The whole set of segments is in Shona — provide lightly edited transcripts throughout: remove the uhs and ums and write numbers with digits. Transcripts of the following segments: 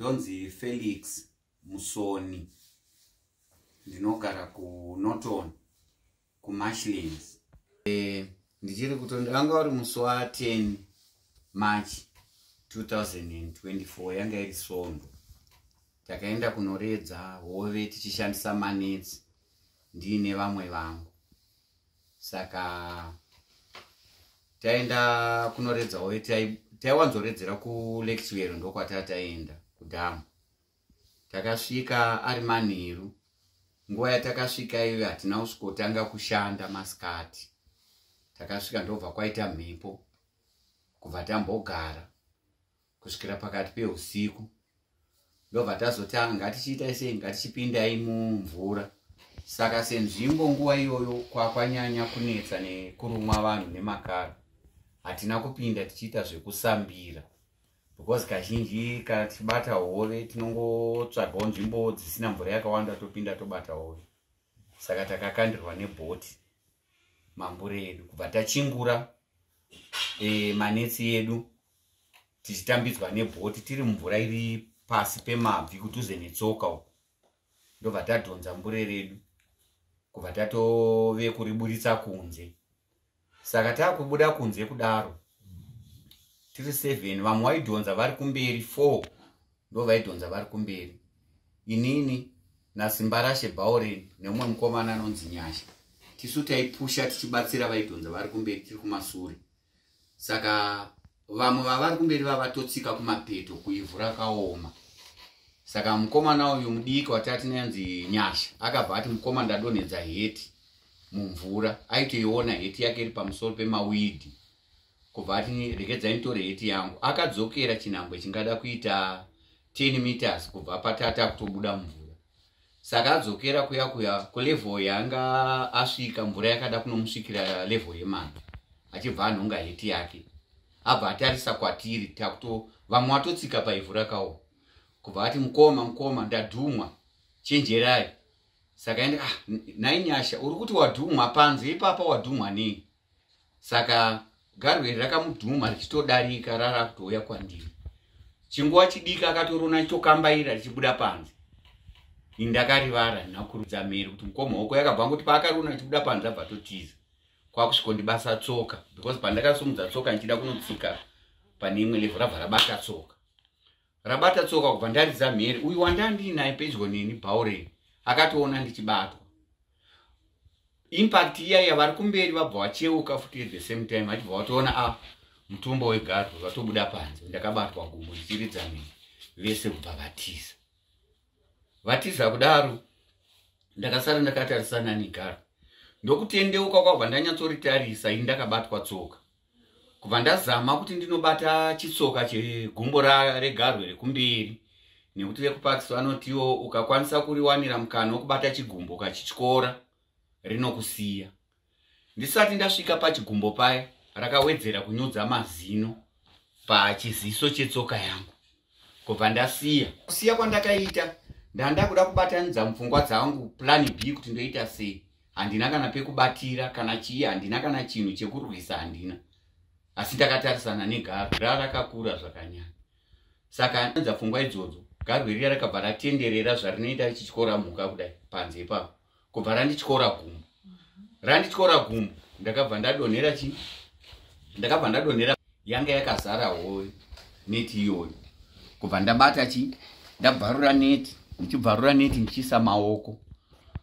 Ndonzi Felix Musoni, ndinogara kuNorton, kuMarshlands. Ndichiri kutondo, anga uri musi wa10 March 2024, yanga iri Svondo. Takaenda kunoredza hove tichishandisa manetsi, ndiine vamwe vangu. Saka taenda kunoredza hove, taiwanzoredzera kuLake Chivero, ndokwatataenda kudhamu. Takasvika ari manheru. Nguva yatakasvika iyoyo hatina kusvikotanga kushanda masikati. Takasvika ndobva kwaita mhepo, kubva tambogara kusvikira pakati peusiku. Ndobva tazoti, "Ngatichiitai sei? Ngatichipindai mumvura." Saka senzvimbo nguva iyoyo kwakwanyanya kunetsa nekurumwa vanhu nemakara, hatina kupinda tichiita zvekusambira, because kazhinji kana tichibata hove tinongotsvagawo nzvimbo dzisina mvura yakawanda, topinda tobata hove. Saka takakandirwa nebhoti mambure edu, kubva tachingura manetsi edu, tichitambidzwa nebhoti tiri mumvura iri pasi pemabvi, kudhuze netsoka uko. Ndobva tadhonza mbure redu, kubva tatove kuriburitsa kunze. Saka taakubuda kunze kudaro tiri 7. Vamwe vaidhonza vari kumberi, 4 ndo vaidhonza vari kumberi, inini naSimbarashe Bhaureni nemumwe mukomana anonzi Nyasha. Tisu taipusha tichibatsira vaidhonza vari kumberi, tiri kumasure. Saka vamwe vavari kumberi vavatotsika kumapeto kuivhu rakaoma. Saka mukomana uyu mudiki watati nayanzi Nyasha akabva ati, "Mukoma, ndadonhedza heti mumvura." Aitoiona heti yake iri pamusoro pemawidhi. Kubva ati, "Regedzai nditore heti yangu." Akadzokera chinhambwe chingada kuita 10 meters kubva patata kutobuda mumvura. Saka adzokera kuya kuya kulevel yanga asvika, mvura yakada kunomusvikira level yemabvi. Achibva anhonga heti yake, abva atarisa kwatiri takuto, vamwe vatotsika paivhu rakaoma. Kubva ati, "Mukoma, mukoma, ndadhumwa, chenjerai." Saka ende, "Ah, nhai Nyasha, uri kuti wadhumwa panze ipapa, wadhumwa nei?" Saka garwe rakamudhuma richitodarika, rara kutouya kwandiri. Chinguva chidiki akatorona chitokambaira richibuda panze. Indakarivara nakurudza mheri kuti, "Mukoma wako." Yakabva ngoti paakariona richibuda panze, abva totiza, kwakusvikondibasa tsoka, because pandakasumudza tsoka ndichida kunotsika pane imwe level, rabva rabata tsoka. Rabata tsoka, kubva ndaridza mhere. Uyu wandandinaye pedyo neni, Bhaureni, akatoona ndichibatwa. Impact iyaiya, vari kumberi vabva vacheuka futi at the same time, vachibva vatoona a mutumbo wegarwe vatobuda panze. Ndakabatwa gumbo ndichiridza mhere, vese kubva vatiza. Vatiza kudaro, ndakasara ndakatarisana negarwe. Ndokutendeuka, kwabva ndanyatsoritarisa ini ndakabatwa tsoka. Kubva ndazama kuti ndinobata chitsoka chegumbo regarwe rekumberi, nekuti vekuParks vanotiwo ukakwanisa kuriwanira mukana wekubata chigumbo ukachityora, rinokusiya. Ndisati ndasvika pachigumbo paya, rakawedzera kunyudza mazino pachiziso chetsoka yangu, kubva ndasiya. Kusiya kwandakaita, ndanda kuda kubatanidza mupfungwa dzangu plan B kuti ndoita sei. Handina kana pekubatira kana chii, handina kana chinhu chekurwisa, handina, asi ndakatarisana negarwe rarakakura zvakanyanya. Saka nza pfungwa idzodzo, garwe riya rakabva ratenderera zvarinoita richityora mhuka kudai panze ipapo, kubva randityora gumbo. Randityora gumbo, ndakabva ndadonhera chi ndakabva ndadonhera. Yanga yakazara hove neti iyoyo. Kubva ndabata chi ndabvarura neti. Ndichibvarura neti ndichiisa maoko,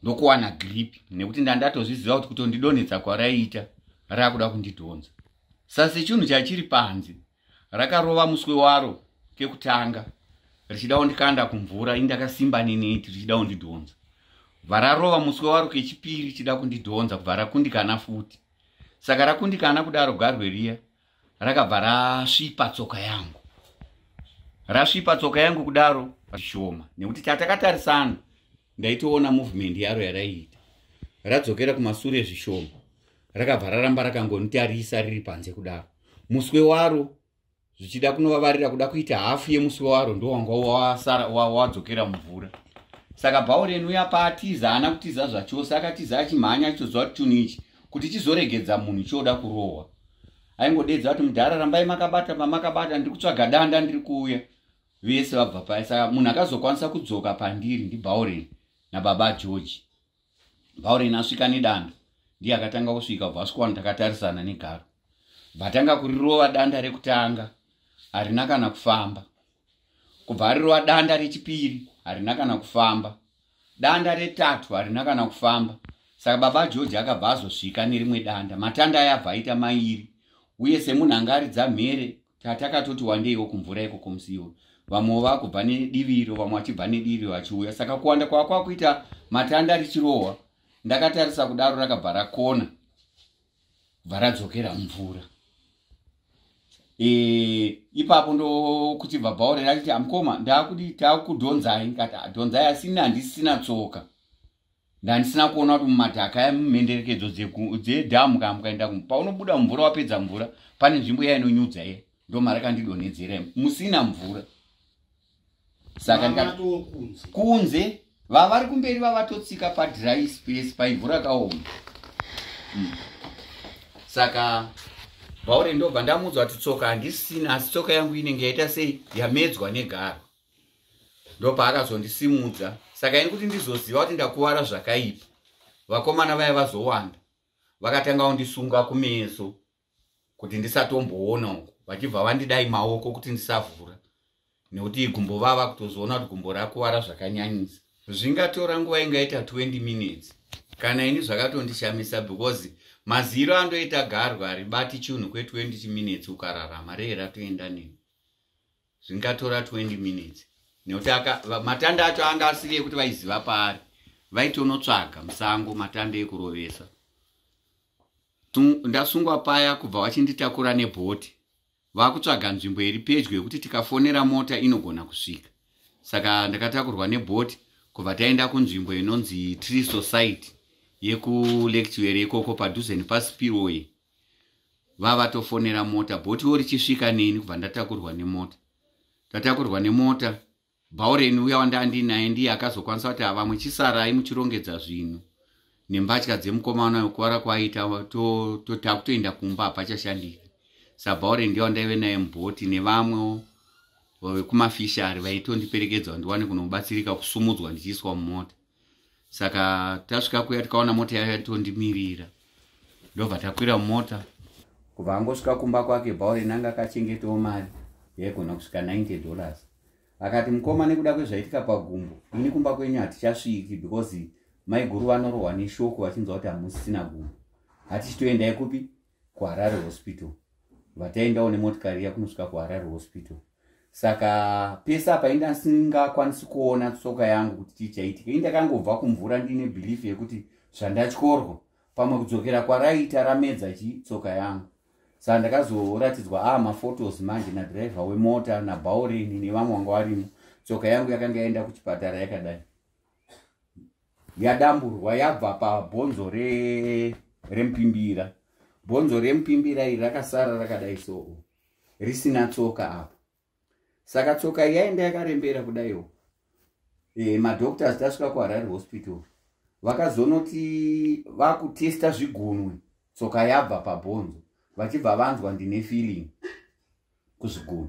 ndokuwana grip, nekuti ndandatozviziva kuti kutondidonhedza kwaraiita, raakuda kundidhonza. Sasechinhu chachiri panze, rakarova muswe waro kekutanga richida kundikanda kumvura. Indakasimba neneti, richida kundidhonza. Bva rarova muswe waro kechipiri richida kundidhonza, kubva rakundikana futi. Saka rakundikana kudaro, garwe riya rakabva rasvipa tsoka yangu. Rasvipa tsoka yangu kudaro shoma, nekuti tatakatarisana, ndaitoona movement yaro yaraiita. Radzokera kumasure zvishoma, rakabva raramba rakangonitarisa riri panze kudaro. Muswe waro zvichida kunovavarira kuda kuita hafu yemuswe waro ndowanga wasara wadzokera mumvura. Saka Bhaureni uya paatiza, haana kutiza zvachose, akatiza achimhanya, achitoziva kuti chinhu ichi kuti chizoregedza munhu chioda kurohwa. Aingodedza kuti, "Mudhara, rambai makabata pamakabata, ndiri kutsvaga danda, ndiri kuuya." Vese vabva paya. Saka munhu akazokwanisa kudzoka pandiri ndiBauren nababa George. Bauren asvika nedanda, ndiye akatanga kusvika. Kubva asvika, takatarisana negaro, vatanga kurirova danda rekutanga, harina kana kufamba. Kubva arirova danda rechipiri, harina kana kufamba. Danda retatu harina kana kufamba. Saka baba George akabva azosvika nerimwe danda. Matanda aya abva aita mairi. Uye semunhu anga aridza mhere, tatakatoti wandeiwo kumvura ikoko musiwo. Vamwewo vakubva nediviro, vamwe vachibva nediviro vachiuya. Saka kuwanda kwakwakuita matanda richirohwa, ndakatarisa kudaro, rakabva rakona, bva radzokera mumvura. Ipapo ndokuchibva bhaure rachiti, "Amukoma, ndakudi takudhonzai." Ndikati, "Dhonzai, asi ini handisina tsoka." Ndandisina kuona kuti mumadhaka aya, mumhenderekedzo dzedhamu, kana mukaenda paunobuda mumvura, wapedza mvura, pane nzvimbo iya inonyudza iya, ndo marakandidonhedzera musina mvura. Saka ndikati kunze vavari kumberi vavatotsika padry space, paivhu rakaoma. Saka bhaure ndobva ndamuudza kuti tsoka handisina, asi tsoka yangu inenge yaita sei, yamedzwa negaro. Ndopaakazondisimudza. Saka ini kuti ndizoziva kuti ndakuvara zvakaipa, vakomana vaya vazowanda, vakatanga kundisunga kumeso kuti ndisatomboona uku, vachibva vandidai maoko kuti ndisavhura, nekuti gumbo vava kutozoona kuti gumbo rakuvara zvakanyanyisa. Zvingatora nguva ingaita 20 minutes kana ini zvakatondishamisa, because maziro andoita garwa haribati chinhu kwe20 minutes, ukararama ree ratoenda neni. Zvingatora 20 minutes, nekuti matanda acho anga asiri ekuti vaiziva paari, vaitonotsvaga musango matanda ekurovesa. Ndasungwa paya, kubva vachinditakura nebhoti, vakutsvaga nzvimbo iri pedyo yekuti tikafonera mota inogona kusvika. Saka ndakatakurwa nebhoti kubva taenda kunzvimbo inonzi Tree Society yekuLake Chivere ikoko, padhuze nepaSpillway. Vavatofonera mota, bhotiwo richisvika neni, kubva ndatakurwa nemota. Tatakurwa nemota, bhaureni uya wandandinaye ndiye akazokwanisa kuti, "Vamwe chisarai muchirongedza zvinhu nembatya dzemukomana wekuvara kwaita, takutoenda kumba, hapachashandiki." Sabhaureni ndiye wandaive naye mubhoti, nevamwewo vekumafishari vaitondiperekedza ndiwane kunobatsirika kusumudzwa ndichiiswa mumota. Saka tasvika kuya, tikaona mota yayo yatondimirira, ndobva takwira mumota. Kubva angosvika kumba kwake, bhaureni anga akachengetawo mari yaigona kusvika $90. Akati, "Mukoma, nekuda kwezvaitika pagumbo, ini kumba kwenyu hatichasviki, because maiguru vanorohwa neshoko vachinzwa kuti hamusisina gumbo. Hatichitoendai kupi? KuHarare Hospital." Vataendawo nemotikari iya kunosvika kuHarare Hospital. Saka pese apa inda ndisingakwanisi kuona tsoka yangu kuti chii chaitika. Ini ndakangobva kumvura ndine belief yekuti zvandatyorwa, pamwe kudzokera kwaraita ramedza chi tsoka yangu. Saka ndakazoratidzwa maphotos manje nadhiraivha wemota nabhaureni nevamwe vanga varimo. Tsoka yangu yakanga yaenda kuchipatara yakadai, yadamburwa, yabva pabhonzo remupimbira. Bhonzo remupimbira iri rakasara rakadai, so risina tsoka apa. Saka tsoka yaenda yakarembera kudaiwo. Madoctors tasvika kuHarare Hospital, vakazonoti vakutesta zvigunwe, tsoka yabva pabhonzo, vachibva vanzwa ndine feeling kuzvigunwe.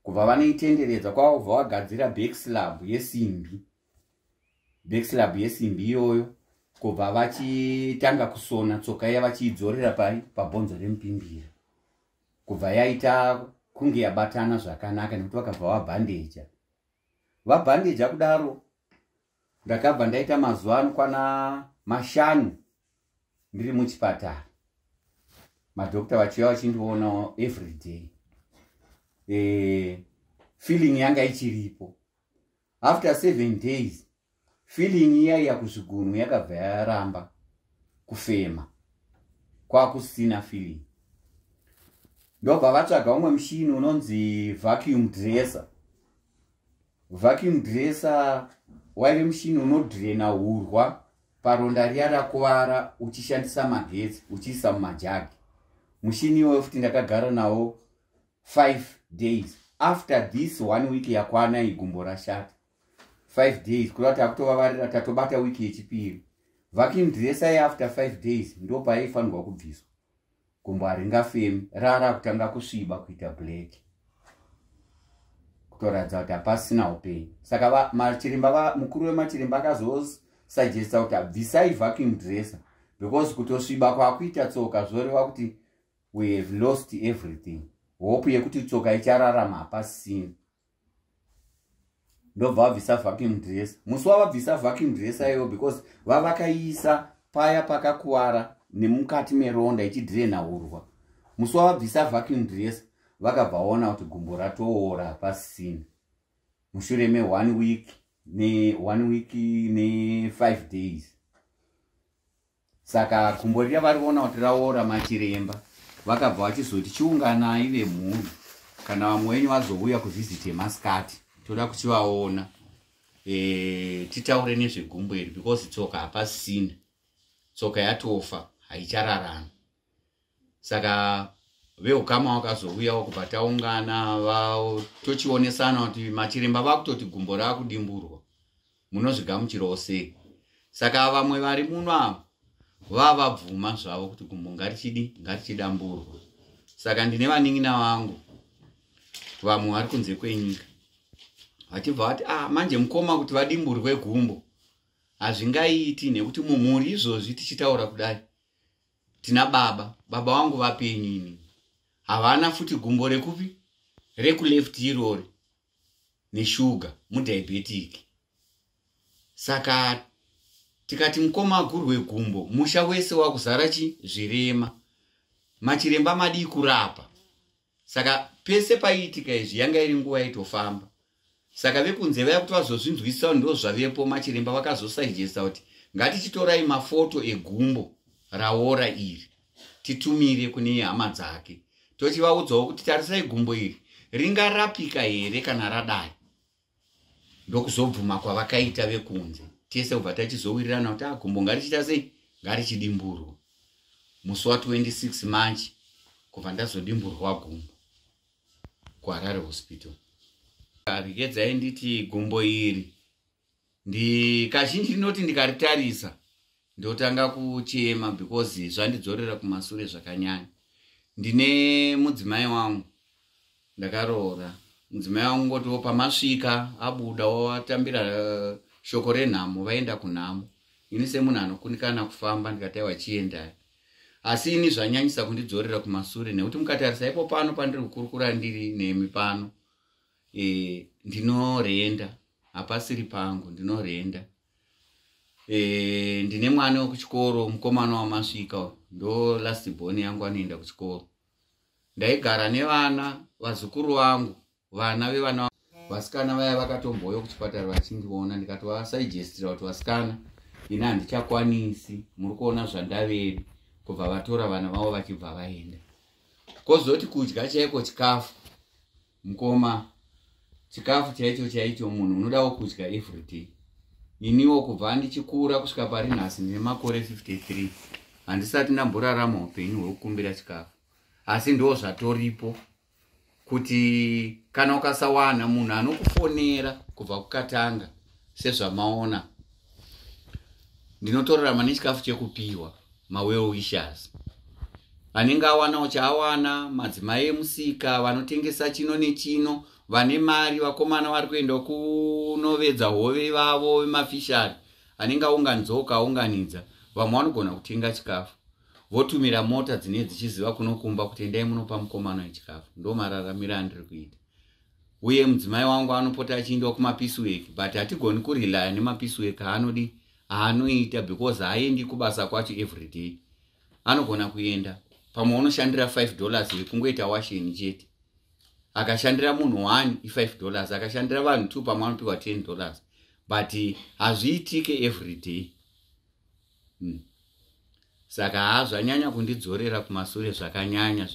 Kubva vanoitenderedza, kwavabva vagadzira backslab yesimbi. Backslab yesimbi iyoyo, kubva vachitanga kusona tsoka iya, vachiidzorera pai pabhonzo remupimbira, kubva yaita kunge yabatana zvakanaka, nekuti vakabva vabhandeja. Vabhandeja kudaro, ndakabva ndaita mazuva anokwana 5 ndiri muchipatara, madhokta vachiuya vachindiona every day. Feeling yanga ichiripo. After 7 days, feeling iya iya kuzvigunwe yakabva yaramba kufema, kwakusina feeling. Ndobva vatsvaga umwe mushini unonzi vacuum dresser. Vacuum dresser waive mushini unodhirena urwa paronda riya rakuvara, uchishandisa magetsi, uchiisa mumajagi. Mushini iwoyo futi ndakagara nawo 5 days after this one week yakwana igumbo rashata. 5 days kureva takutovavarira, tatobata wiki yechipiri. Vacuum dresser yeafter 5 days ndo paaifanirwa kubviswa. Gumbo haringafemi, rara kutanga kusviba kuita black. Kutoratidza kuti hapasina upenyu. Saka machiremba, mukuru wemachiremba akazosuggesta kuti abvisai vacuum dresser, because kutosviba kwakuita tsoka zvoreva kuti we have lost everything. Hope yekuti tsoka ichararama hapasisina. Ndobva vabvisa vacuum dresser. Musi wavabvisa vacuum dresser iyoyo, because vavakaisa paya pakakuvara nemukati meronda ichidraina urwa, musi wavabvisa vacuum dresser vakabva vaona kuti gumbo ratoora, hapasisina. Mushure me1 week ne1 week ne5 days, saka gumbo riya variona kuti raora. Machiremba vakabva vachizoti, "Chiunganai vemhuri, kana vamwe venyu vazouya kuvisit yemasikati, toda kuchivaona, titaure nezvegumbo iri, because tsoka hapasisina, tsoka yatofa, haichararami." Saka veukama vakazouyawo, kubva taungana, tochionesana kuti machiremba vakutoti gumbo raakudimburwa, munozvigamuchirawo sei? Saka vamwe vari muno ava vavabvuma zvavo kuti gumbo ngarichidi, ngarichidamburwa. Saka ndine vanin'ina vangu vamwe vari kunze kwenyika, vachibva vati, "Ah, manje mukoma, kuti vadimburwe gumbo hazvingaiti, nekuti mumhuri izvozvi tichitaura kudai tina baba, baba vangu vapenyu ini, havana futi gumbo rekupi, rekuleft irori, neshuga, mudiabetic. Saka tikati mukoma agurwe gumbo, musha wese wakuzara chi zvirema. Machiremba madii kurapa?" Saka pese paiitika izvi yanga iri nguva yaitofamba. Saka vekunze vaya, kuti vazozvinzwisisa ndo zvavepo, machiremba vakazosuggesta kuti ngatichitorai mafoto egumbo raora iri, titumire kune hama dzake, tochivaudzawo kuti tarisai, gumbo iri ringarapika here kana radai? Ndokuzobvuma kwavakaita vekunze. Tese kubva tachizowirirana kuti agumbo ngarichiita sei, ngarichidimburwa. Musi wa26 March kubva ndazodimburwa gumbo kuHarare Hospital. Regedzai nditi gumbo iri kazhinji ndinoti ndikaritarisa ndotanga kuchema, because zvandidzorera kumasure zvakanyanya. Ndine mudzimai wangu, ndakaroora mudzimai wangu, ngotiwo pamasvika abuda watambira shoko renhamo, vaenda kunhamo. Ini semunhu anokundikana kufamba ndikati, "Aiwa, chiendai." Asi ini zvanyanyisa kundidzorera kumasure, nekuti mukatarisa ipo pano pandiri kukurukura ndiri nemi pano, ndinorenda, hapasiri pangu, ndinorenda. Ndine mwana wekuchikoro, mukomana wamasvika, ndo last born yangu, anoenda kuchikoro. Ndaigara nevana, vazukuru vangu, vana vevana vasikana vaya vakatombouya kuchipatara vachindiona. Ndikatovasuggestira kuti, "Vasikana, ini handichakwanisi, muri kuona zvandaveri." Kubva vatora vana vavo vachibva vaenda. Kwozoti kudya chaiko, chikafu, mukoma, chikafu chaicho chaicho munhu unodawo kudya everyday. Iniwo kubva ndichikura kusvika pari nhasi, ndine makore 53, handisati ndamborarama upenyu hwekukumbira chikafu. Asi ndo zvatoripo, kuti kana ukasawana munhu anokufonera kubva kukatanga, sezvamaona ndinotorarama nechikafu chekupiwa mawell wishers anenge awanawo chaawana, madzimai emusika vanotengesa chino nechino, vane mari, vakomana vari kuenda kunovedza hove vavo vemafishari, anenge aunganidzawo kaunganidza. Vamwe vanogona kutenga chikafu, votumira mota dzinee dzichiziva kunokumba kuti endai munopa mukomana wechikafu. Ndo mararamiro andiri kuita. Uye mudzimai wangu anopota achiendawo kumapiecework, but hatigoni kurelya nemapiecework aanodi aanoita, because haaendi kubasa kwacho everyday. Anogona kuenda pamwe unoshandira $5 yekungoita washing chete. Akashandira munhu 1 i$5, akashandira vanhu 2 pamwe anopiwa $10, but hazviitike everyday. Saka haa, zvanyanya kundidzorera kumasure zvakanyanya.